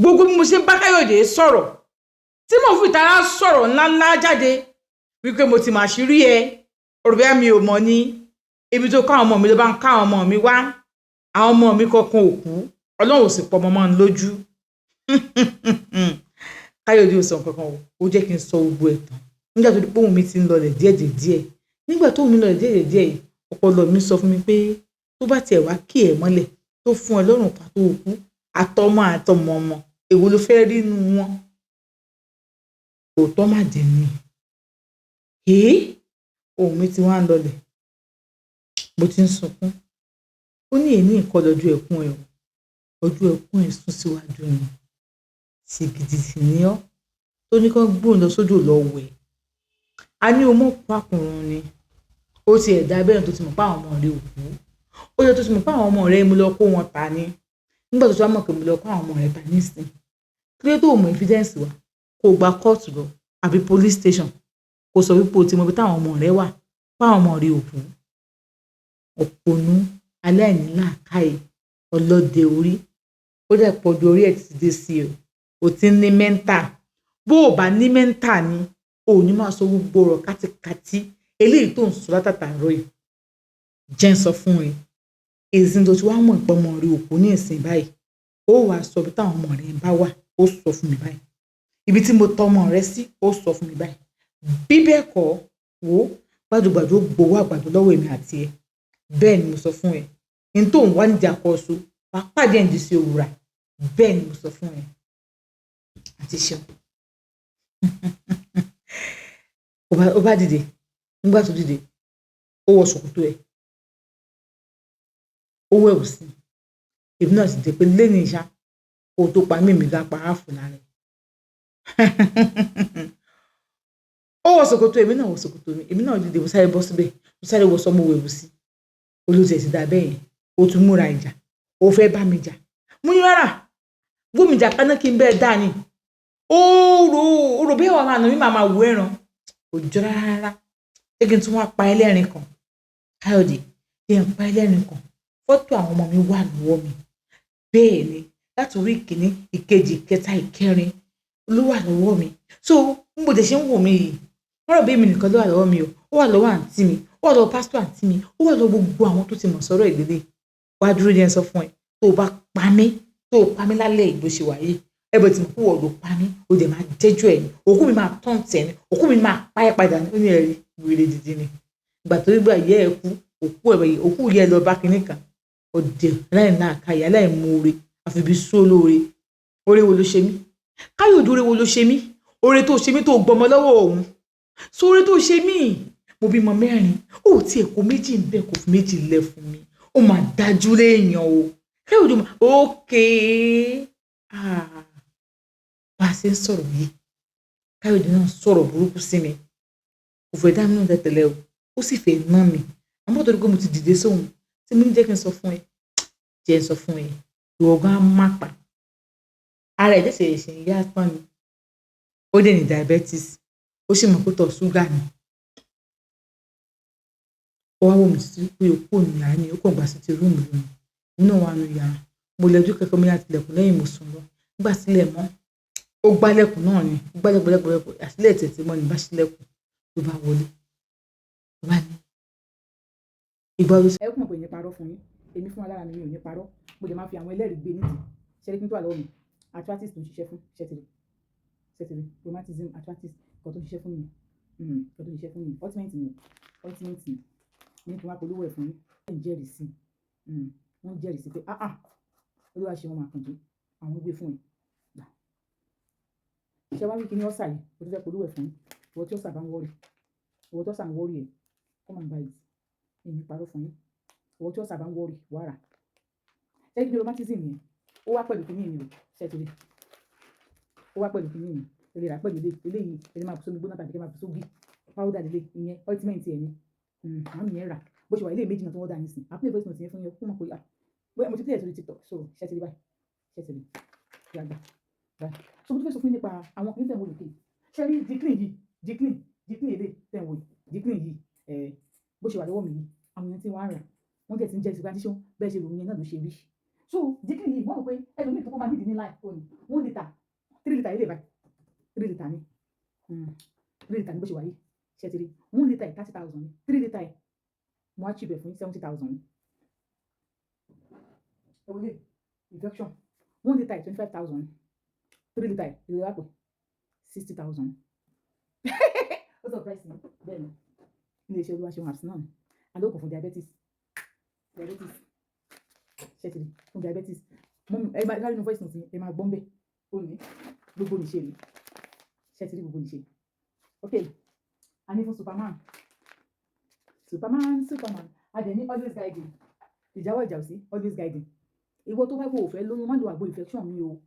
Gbogbo bí mo ṣe ń bá Káyọ̀dé sọ̀rọ̀, tí mo fi ìtara sọ̀rọ̀ ńláńlá jáde wípé mo ti mà ṣírí ẹ, òrùbẹ́ mi ò mọ̀ ní ibi tó ká àwọn ọmọ mi, ló bá ń ká àwọn ọmọ mi wá. Àwọn ọmọ mi kankan ò kú, Ọlọ́run ò sì pọ̀ mọ́ mọ́ ń lójú. Káyọ̀dé ò sọ nǹkan kan o, ó jẹ́ kí n sọ gbogbo ẹ̀ tán. Nígbà tó di pé ohùn mi ti ń lọlẹ̀ díẹ̀díẹ̀, nígbà tó ohùn mi lọlẹ̀ díẹ̀díẹ̀ yìí, ọpọlọ mi sọ fún mi pé tó bá tiẹ̀ wá kí ẹ̀ mọ́lẹ̀, tó fún ẹ lọ́rùn pa tó kú, àtọmọ àtọmọ ọmọ, èwo ló fẹ́ rí inú wọn? Òótọ́ má dẹ̀ ni. Èé, ohùn mi ti wá ń lọlẹ̀, mo ti ń sunkún. Ó ní èní nǹkan lọ́jọ́ ẹkún ẹ o, ọjọ́ ẹkún ẹ sún síwájú ni. Ṣìgìdì sì ni ọ́ tó ní kán gbóun lọ sódò lọ wẹ̀. A ní o mọ̀ pákùnrún ni. Ó ti ẹ̀ dá bẹ́ẹ̀ tó ti mọ̀ pé àwọn ọmọ rẹ ò kú. Ó yẹ tó ti mọ̀ pé àwọn ọmọ rẹ mo lọ kó wọn ta ni. Nígbà tó ti wá mọ̀ pé mo lọ kó àwọn ọmọ rẹ ta nísìnyí, kí ló dé tó mú evidence wá, kó gba kóòtù lọ àbí police station, kó sọ wípé o ti mọ ibi táwọn ọmọ rẹ wà, pé àwọn ọmọ rẹ ò kú? Òpònú aláìnílàákàyè, ọlọ́dẹ orí. Ó dẹ̀ pọ̀jù orí ẹ̀ ti dé sí o. O ti ń ní mental. Bó o bá ní mental ni, o ò ní máa sọ gbogbo ọ̀rọ̀ kátikàti eléyìí tó ń sọ látàtàárọ̀ yìí. Jẹ́ ń sọ fún ẹ, ìsìn tó ti wá mọ̀ pé ọmọ rẹ ò kú ní ìsìn báyìí, ó wàá sọ ibi táwọn ọmọ rẹ bá wà, ó sọ fún mi báyìí. Ibi tí mo tọ́ ọmọ rẹ sí, ó sọ fún mi báyìí. Bí bẹ́ẹ̀ kọ́, wò ó, gbàdúgbàdú ó gbowó àgbàdo lọ́wọ́ èmi àti ẹ. Bẹ́ẹ̀ ni mo sọ fún ẹ. Ní tó ń wá nídìí àkọ́so, wàá pàdé ẹ̀ ń di sí òwúrà. Bẹ́ẹ̀ ni mo sọ fún ẹ. Àti ṣeun. Ó bá dìde. Nígbà tó dìde, ó wọ ṣòkòtò ẹ̀, ó wẹ̀wù sí i. Èmi náà sì dé pé lẹ́ni ìṣá, kó o tó pa mí, èmi gan pa áàfù lára ẹ̀. Ó wọ ṣòkòtò, èmi náà wọ ṣòkòtò mi. Èmi náà dìde, mo sáré bọ́ síbẹ̀, mo sáré wọ sọmọ wẹ̀wù sí i. Olóòtú ẹ̀ ti dà bẹ́ẹ̀ yẹn. Ó tún múra ìjà, ó fẹ́ bá mi jà. Mo ní rárá, gbómi jà kaná kí n bẹ́ẹ̀ dá ni. Ó rò ó rò bí wàá máa nà mí, màá máa wò ẹ̀ràn. Kò jọ rárá. Ṣé kí n tún wá pa ẹlẹ́rìn kan? Káyọ̀dé, kí n pa ẹlẹ́rìn kan. Fọ́tò àwọn ọmọ mi wà lọ́wọ́ mi. Bẹ́ẹ̀ ni, láti orí ìkíní, ìkejì, ìkẹta, ìkẹrin ló wà lọ́wọ́ mi. So n bò dé ṣe ń wò mí yìí, wọ́n rò bí èmi nìkan ló wà lọ́wọ́ mi o. Ó wà lọ́wọ́ àǹtí mi, ó wà lọ́wọ́ pásítọ̀ àǹtí mi, ó wà lọ́wọ́ gbogbo àwọn tó ti mọ̀ sọ́rọ̀ ìdílé. Wá dúró, jẹ́ n sọ fún ẹ. Tó o bá pa mí, tó o pa mí lálẹ́ yìí bó ṣe wà yìí, ẹ bẹ̀ tí mo kú wọ̀ ló pa mí, o dẹ̀ máa jẹ́jọ́ ẹ̀ ni. Òkú mi máa tán tẹ̀ ni, òkú mi máa pa ẹ́ padà ní. Ó ní ẹ̀rí wèrè dìde ni. Ìgbà tó gbà yẹ ẹ kú, òkú ẹ̀, òkú yẹ lọ bá kinní kan. Ọ̀dẹ̀ aláìláàkáyè, aláìmoore, àfi bí só lóore. Oore wo ló ṣe mí? Káyọ̀dé, oore wo ló ṣe mí? Oore tó ṣe mí tó gbọmọ lọ́wọ́ òun. So oore tó ṣe mí, mo bímọ mẹ́rin, ó tiẹ̀ kó méjì ń bẹ̀, kó fi méjì lẹ̀ fún mi. Ó máa dájú léèyàn o. Káyọ̀dé mà, okay. Ah, bá a ṣe ń sọ̀rọ̀ yìí, Káyọ̀dé náà sọ̀rọ̀ burúkú sí mi. Kò fẹ́ dá mi lóhùn tẹ́tẹ́lẹ̀ o, ó sì fẹ́ ná mi. Àmọ́ torí pé mo ti dìde sóhun, tí mo ní jẹ́ kí n sọ fún ẹ, jẹ́ n sọ fún ẹ, ìwọ gan á má pa. Ara ẹ̀ ṣẹ̀ṣẹ̀ ṣe ń yá tán ni. Ó dẹ̀ ní diabetes, ó sì mọ̀ pé tọ̀ ṣúgà ni. Ó wá wò mí títí pé ó kúrò nínú yàrá mi, ó kàn gbà sí ti room lọ ni. Èmi náà wà nínú yàrá. Mo lẹ́jú kẹ̀kẹ́, mo yá tilẹ̀kùn lẹ́yìn, mo sùn lọ. Nígbà tí ilẹ̀ mọ́, ó gbálẹ̀kùn náà ni. Ó gbálẹ̀kùn, gbálẹ̀kùn, àsílẹ̀ tẹ̀ tí mọ́ ni bá ṣílẹ̀kùn, ló bá wọlé. Ló bá ní, ìgbà wo. Ẹ kú mọ̀ pé ní parọ́ fún yín. Èmi fún alára mi, mi ò ní parọ́. Mo dẹ̀ máa fi àwọn ẹlẹ́rìí gbé nídìí. Ṣé rí kí n tó wà lọ́wọ́ mi? Arthritis tó ń ṣiṣẹ́ fún, ṣé ti rí? Ṣé ti rí? Rheumatism, arthritis, nǹkan tó ń ṣiṣẹ́ fún mi. Nǹkan tó ń ṣiṣẹ́ fún mi. Ointment ni o. Ointment ni. Mo ní kí n wá polówó ẹ̀ fún yín. Wọ́n ń jẹ́rìí sí. Wọ́n ń jẹ́rìí sí pé, ah ah, Olúwa ṣe wọn máa kànjú. Àwọn gbé fún ẹ. Gbà. Ṣé wá rí kíní ulcer yìí? Mo tún fẹ́ polówó ẹ̀ fún yín. Ìwọ tí ulcer bá ń worry. Ìwọ tí ulcer ń worry ẹ. Come and buy it. Mi ò ní parọ́ fún yín. Ìwọ tí ulcer bá ń worry, wá rà. Ṣé kí ni rheumatism yẹn? Ó wá pẹ̀lú kíní ni o. Ṣé ti rí? Ó wá pẹ̀lú kíní ni. Ẹ lè rà pẹ̀lú ilé. Eléyìí, ẹ lè máa fi sómi gbóná tàbí kí ẹ máa fi sógì. Powder lélẹ̀, ìyẹn ointment ẹ̀ ni. Màámi yẹn rà. Bó ṣe wà, ilé méjì náà tó wọ́n dà nísìn. Màá play voice note yẹn fún yín. Kó mọ̀ pé, ah, bóyá mo ti play ẹ̀ sórí TikTok. So ṣé ti rí báyìí? Ṣé ti rí? Yá gbà. Báyìí. So mo tún fẹ́ sọ fún yín nípa àwọn kíní tẹ̀ ń wò lókè. Ṣé rí Diclean yìí? Diclean, Diclean eléyìí tẹ̀ ń wò yìí. Diclean yìí, bó ṣe wà lọ́wọ́ mi yìí, àwọn èèyàn tí wọ́n á rà. Wọ́n dẹ̀ ti ń jẹ́rìí sí pé àǹtí ṣeun, bẹ́ẹ̀ ṣe ròyìn yẹn náà ló ṣe rí. So Diclean yìí, wọ́n rò pé ẹlòmíì tó kọ́ máa nídìí ní láì ó ní. 1 litre, 3 litre ilé báyìí, 3 litre ni, 3 litre ní bó ṣe wà yìí. Ṣe ti rí? 1 litre yìí, 30,000 ni. 3 litre yìí, mo á cheap ẹ̀ fún 70,000 ni. Ẹ wọlé infection, 1 litre yìí, 25,000 ni. 3 litre yìí, ìlú wa pè 60,000. Ó surprise mi. Bẹ́ẹ̀ ni, ilé iṣẹ́ Olúwaṣeun Herbs náà ni. Alóògùn fún diabetes, diabetes, ṣe ti rí? Fún diabetes mo, ẹ máa ká nínú voice note, ẹ máa gbọ́n bẹ́ẹ̀. Ó ní gbogbo nìṣe rí. Ṣe ti rí gbogbo nìṣe? Ok, a ní fún Superman, Superman, Superman. A dẹ̀ ní always guiding, ìjáwọ́ ìjà òsì, always guiding. Ìwọ tó bá kó o fẹ́ lóyún, má lo àgbo infection mi o.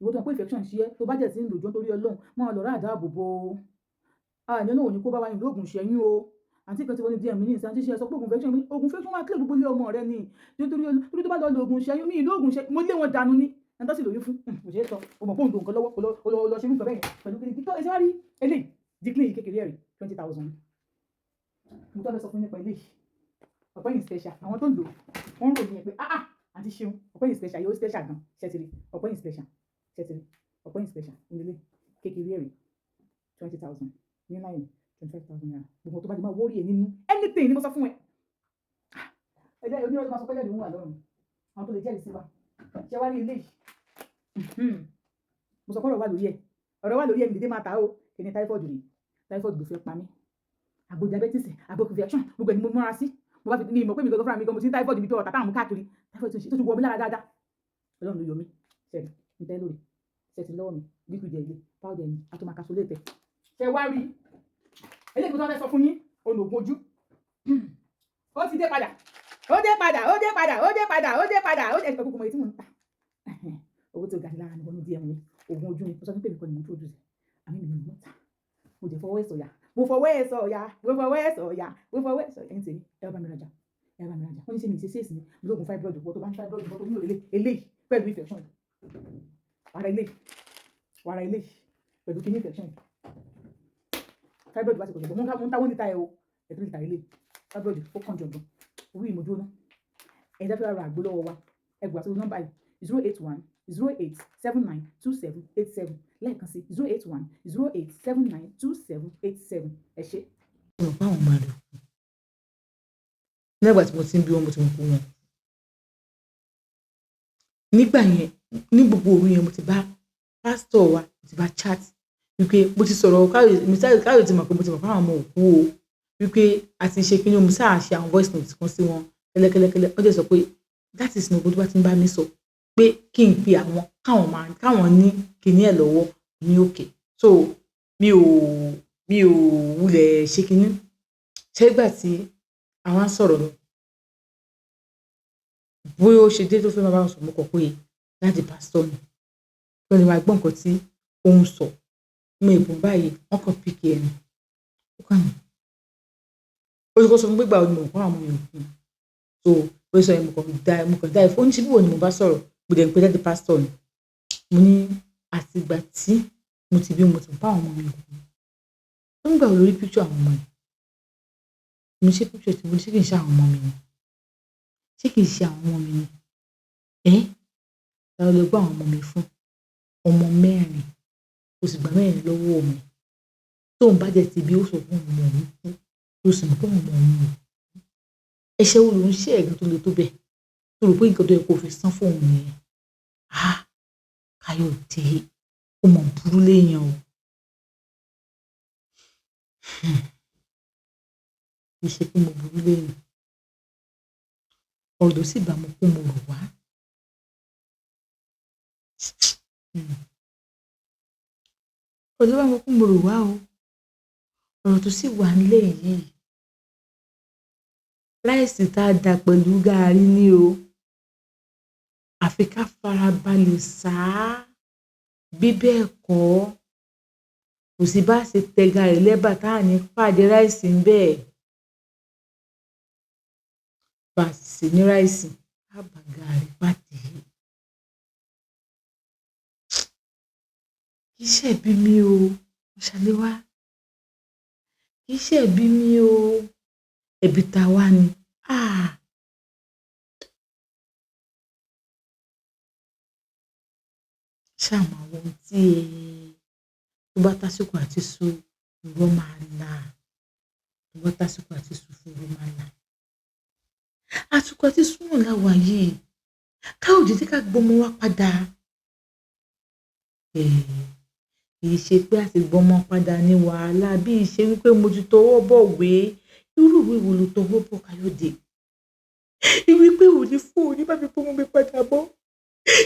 Ìwọ tó mọ̀ pé infection ṣe é, tó bá jẹ̀ sí ń lòjọ́, nítorí Ọlọ́run, máa lọ rà dáàbò bo. Àní Ọlọ́run ò ní kó bá wa ní lóògùn ṣẹ́yún o. Àǹtí kan tí wọ́n ní DM ní ìsìn, àǹtí ṣe sọ pé oògùn infection mi, oògùn infection máa clear gbogbo ilé ọmọ rẹ ni. Nítorí torí tó bá lọ lo oògùn ṣẹ́yún mi, ìlú oògùn ṣẹ́yún, mo lé wọn dànù ni. Ẹni tó sì lóyún fún kò ṣeé sọ. O mọ̀ pé òun lo nǹkan lọ́wọ́, o lọ ṣe nǹkan bẹ́ẹ̀ pẹ̀lú kí tó ẹ ṣe wá rí eléyìí. Diclin yìí kékeré rẹ̀, 20,000. Mo tó fẹ́ sọ fún nípa eléyìí, ọ̀pẹ́ yìí special. Àwọn tó ń lò wọ́n ń ròyìn ẹ̀ pé, ah ah, àǹtí ṣeun, ọ̀pẹ́ yìí special, yóò special gan. Ṣẹ́tìrì ọ̀pẹ́ yìí special? Ṣẹ́tìrì ọ̀pẹ́ yìí special? Onílé kékeré rẹ̀, 20,000 ní nine, ₦25,000. Gbogbo tó bá ti máa wórí ẹ̀ nínú anything ni mo sọ fún ẹ. Ẹ̀jẹ̀ onírọ̀ tó máa sọ pé ẹlẹ́rìí ń wà lọ́rùn àwọn tó lè jẹ́rìí sí wa. Ṣé wá rí eléyìí? Mo sọ pé ọ̀rọ̀ wà lórí ẹ̀, ọ̀rọ̀ wà lórí ẹ̀. Mi dédé máa ta ó. Kí ni typhoid rè? Typhoid ló fẹ́ pa mí. Àgbo diabetes, àgbo infection, gbogbo ẹ̀ ni mo múra sí. Mo bá fi ní ìmọ̀ pé mi gangan fúnra mi gan, mo ti ní typhoid mi tó ọ̀tá táwọn mú káàkiri. Typhoid tó ti wọ mi lára dáadáa, Ọlọ́run ló yọ mí. Ṣẹ́ni ń tẹ́ lórí ṣẹ́ti lọ́wọ́ mi, liquid ẹ̀ ilé, powder ẹ̀ ní atọ́makasolé tẹ̀. Ṣe wá rí eléyìí tó fẹ́ sọ fún yín? Ológun ojú, ó ti dé padà, ó dé padà, ó dé padà, ó dé padà, ó dé padà, ó dé. Gbogbo èyí tí mò ń ta, owó tí ó ga ní lára ni wọnú díẹ̀ mi. Oògùn ojú mi, mo sọ fún pé mi kọ́ ni mo ń produce, àmì mi ni mo ń ta. Mo jẹ́ fọwọ́ ẹ̀ sọ̀yà, mo fọwọ́ ẹ̀ sọ̀yà, mo fọwọ́ ẹ̀ sọ̀yà, mo fọwọ́ ẹ̀ sọ̀yà. Ẹ̀yin tèmi, ẹ bá mi rajà, ẹ bá mi rajà. Wọ́n ní ṣe mi ṣe ṣéèsì ni mo lóògùn fibroid. Wọ́n tó bá ń fibroid, wọ́n tó nílò eléyìí pẹ̀lú infection, wàrà eléyìí, wàrà eléyìí pẹ̀lú kíní infection, fibroid bá ti kọ̀jọ̀. Mo ń ta 1 litre ẹ̀ o, ẹ̀ 3 litre eléyìí, fibroid ó kàn jọ̀gbọ̀n. Owó ìmọ̀dúró náà. Ẹ̀yin tẹ́ fẹ́ ra àgbo lọ́wọ́ wa, ẹ gbà sórí nọ́mbà yìí: 08108792787. Lẹ́ẹ̀kan sí, 08108792787. Ẹ ṣé. Mo mọ̀ pé àwọn ọmọ rẹ̀ kú nígbà tí mo ti ń bí wọn, mo ti mọ̀ pé wọn nígbà yẹn. Ní gbogbo òru yẹn, mo ti bá pásítọ̀ wa, mo ti bá chat wípé mo ti sọ̀rọ̀ Káyọ̀dé, ti mọ̀ pé mo ti mọ̀ pé àwọn ọmọ òkú o, wípé a ti ṣe kíní. Mo sáà ṣe àwọn voice note kan sí wọn kẹ́lẹ́kẹ́lẹ́kẹ́lẹ́. Wọ́n dẹ̀ sọ pé that is no, tó bá ti ń bá mi sọ pé kí n pe àwọn, káwọn máa káwọn ní kíní ẹ̀ lọ́wọ́ ní òkè. So mi ò wulẹ̀ ṣe kíní. Ṣé ìgbà tí àwa ń sọ̀rọ̀ lọ, bóyá ó ṣe dé tó fẹ́ máa bá wọn sọ̀rọ̀, mo kọ̀ pé láti pásítọ̀ ni kí wọ́n lè máa gbọ́ nǹkan tí ó ń sọ. Mo ìbùn báyìí, wọ́n kàn pick ẹ̀ ni. Ó kàn ní, ó ti kọ́ sọ fún mi pé ìgbà wo ni mo mọ̀ pé àwọn ọmọ mi ò kú. So bó ṣe sọ yẹn, mo kàn dá ẹ̀ fún. Ó ní ṣé bí wo ni mo bá sọ̀rọ̀? Mo dẹ̀ ń pe daddy pásítọ̀ ni. Mo ní àtìgbà tí mo ti bí, mo ti mọ̀ pé àwọn ọmọ mi ò kú. Ó nígbà wo lo rí picture àwọn ọmọ yìí? Mo ní ṣé picture tí mo ní, ṣé kì í ṣe àwọn ọmọ mi ni? Ṣé kì í ṣe àwọn ọmọ mi ni? Ẹ́, ta ló lọ gbé àwọn ọmọ mi fún? Ọmọ mẹ́rin, o sì gba mẹ́rin lọ́wọ́ mi. Tóun bá jẹ́ ti bí, ó sọ pé ọmọ òun kú, ó sì mọ̀ pé ọmọ òun ò kú. Ẹ̀ṣẹ̀ wo ló ń ṣe ẹ̀gàn tó le tó bẹ́ẹ̀? Tó rò pé nǹkan tó yẹ kó fi san fún òun nìyẹn. Ah! Káyọ̀dé, ó mọ̀ burú léèyàn o. Kì í ṣe pé mo burú léèyàn. Ọ̀rọ̀ tó sì bá mo kú mo rò wá. Ọ̀rọ̀ tó bá mo kú mo rò wá o. Ọ̀rọ̀ tó sì wà nílẹ̀ yìí, rice tá a dà pẹ̀lú gàárì ni o. Àfi ká farabalẹ̀ sá. Bí bẹ́ẹ̀ kọ́, kò sí bá ṣe tẹ gàárì lẹ́bà tá à ní pàdé rice ńbẹ̀. Bá a sì ṣe ní rice, á bá gàárì pàdé. Kì í ṣẹ̀bi mi o, Ṣaléwá. Kì í ṣẹ̀bi mi o. Ẹbí ta wá ni. Ah! Ṣáà máa wo ohun tí ẹ tó bá tásìkò àti sùn, ìwọ máa là. Tó bá tásìkò àti sùn fún ìwọ máa là. Àsìkò àti sùn náà la wà yìí. Káyọ̀dé jẹ́ ká gbọ́mọ wa padà. Kì í ṣe pé àti gbọ́mọ padà ní wàhálà bí i ṣe wípé mo ti tọwọ́ bọ̀ wé. Irú ìwé wo lo tọwọ́ bọ̀, Káyọ̀dé? Ìwé pé ò ní fún òní bá mi gbọ́mọ mi padà bọ̀.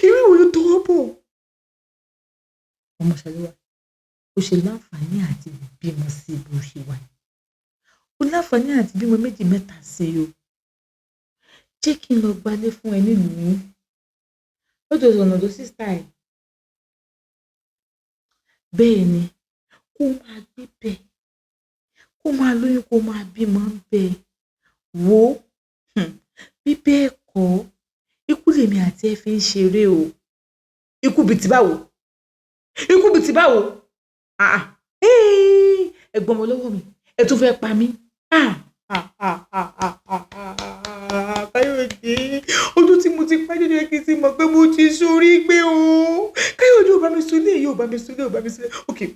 Ìwé wo lo tọwọ́ bọ̀? Ọmọ Ṣàlẹ́wà, ó ṣe láǹfààní àti bímọ sí bó ṣe wà. Ó láǹfààní àti bímọ méjì mẹ́ta sí o. Jẹ́ kí n lọ gbalé fún ẹ nílùú yín. Lọ́dọ̀ ọ̀nà tó sísá ẹ̀. Bẹ́ẹ̀ ni, kó máa gbé bẹ́ẹ̀, kó máa lóyún, kó máa bímọ bẹ́ẹ̀. Wò ó, bí bẹ́ẹ̀ kọ́, ikú lèmi àti ẹ fi ń ṣeré o. Ikú bíi ti báwo? Ikú bíi ti báwo? Ẹ gbọ́mọ lọ́wọ́ mi, ẹ tún fẹ́ pa mí. Káyọ̀dé, ọdún tí mo ti pẹ́ jọjọ kí n ti mọ̀ pé mo ti ṣorí gbé o. Káyọ̀dé ò bá mi sùn lé, yóò bá mi sùn lé, ò bá mi sùn lé. Okay,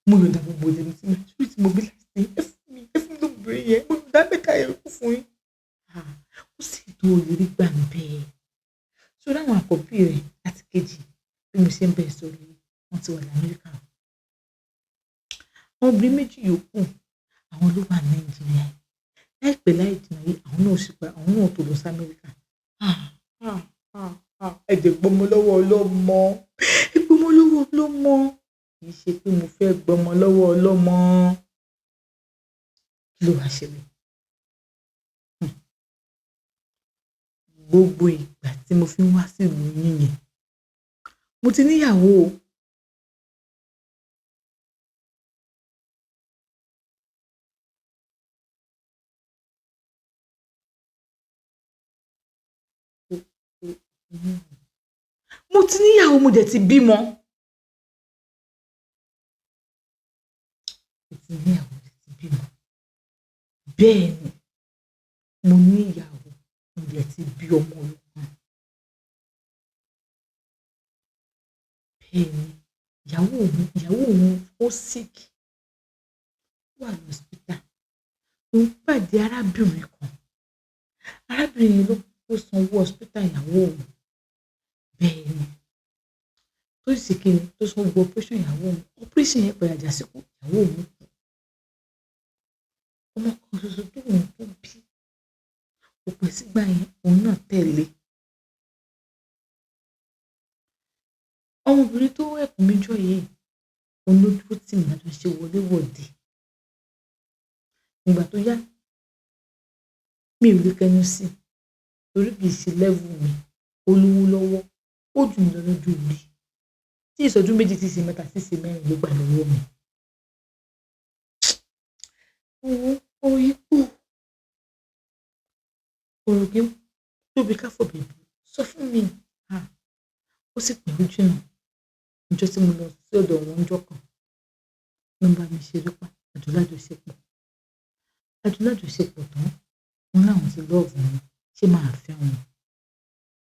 mo yọ̀ǹda gbogbo ẹni tí mo ṣe tí mo bí láti ẹ fún mi lóbìnrin yẹn, mo yọ̀ǹda mẹ́ta yẹn kú fún yín. Ó sì tó olórí gbà mí bẹ́ẹ̀. Sórí àwọn àkọ́bí rẹ̀ àti kejì bí mo ṣe ń bẹ̀ sọ̀rọ̀ yìí, wọ́n ti wà ní Amẹ́ríkà. Àwọn obìnrin méjì yòókù, àwọn ló wà ní Nàìjíríà. Láìpẹ́ láì jìnnà yìí, àwọn náà sì pa, àwọn náà tó lọ sí Amẹ́ríkà. Ẹ jẹ́ gbọ́mọ lọ́wọ́ ọlọ́mọ. Ẹ gbọ́mọ lọ́wọ́ ọlọ́mọ. Kì í ṣe pé mo fẹ́ gbọ́mọ lọ́wọ́ ọlọ́mọ. Kí ló wá ṣẹlẹ̀? Gbogbo ìgbà tí mo fi ń wá sí ìlú yín yẹn, mo ti níyàwó o. Mo ti níyàwó, mo dẹ̀ ti bímọ. Mo ti níyàwó, mo dẹ̀ ti bímọ. Bẹ́ẹ̀ ni, mo níyàwó, mo dẹ̀ ti bí ọmọ kan. Bẹ́ẹ̀ ni, ìyàwó mi ó sick, ó wà ní hospital. Mo ń pàdé arábìnrin kan. Arábìnrin yìí ló sanwó hospital ìyàwó òun. Bẹ́ẹ̀ ni, tó sì kí ni, tó sanwó operation ìyàwó òun. Operation yẹn padà jásíkú, ìyàwó òun kú. Ọmọ kan ṣoṣo tó òun tó bí, kò pẹ́ sígbà yẹn, òun náà tẹ̀lé. Ọmọbìnrin tó ẹ̀kún mi jọ yìí, òun ló dúró tì mí láti ṣe wọléwọ̀de. Ìgbà tó yá, mi ò lè kẹnu sí i, torí kì í ṣe level mi. Ó lówó lọ́wọ́, ó jù mí lọ lọ́jọ́ orí. Tí ìṣọdún méjì, tí ìṣe mẹ́ta, tí ìṣe mẹ́rin ló gbà lọ́wọ́ mi. Owó orí pò. Ọ̀rọ̀ kì í tóbi ká fọ̀ bẹ̀bù. Sọ fún mi. Ó sì pẹ́ ó jìnnà. Ọjọ́ tí mo lọ sí ọ̀dọ̀ wọn ọjọ́ kan, ló ń bá mi ṣeré pa, àjọ lájọṣepọ̀. Àjọ lájọṣepọ̀ tán, wọ́n láwọn ti love mi, ṣé màá fẹ́ wọn?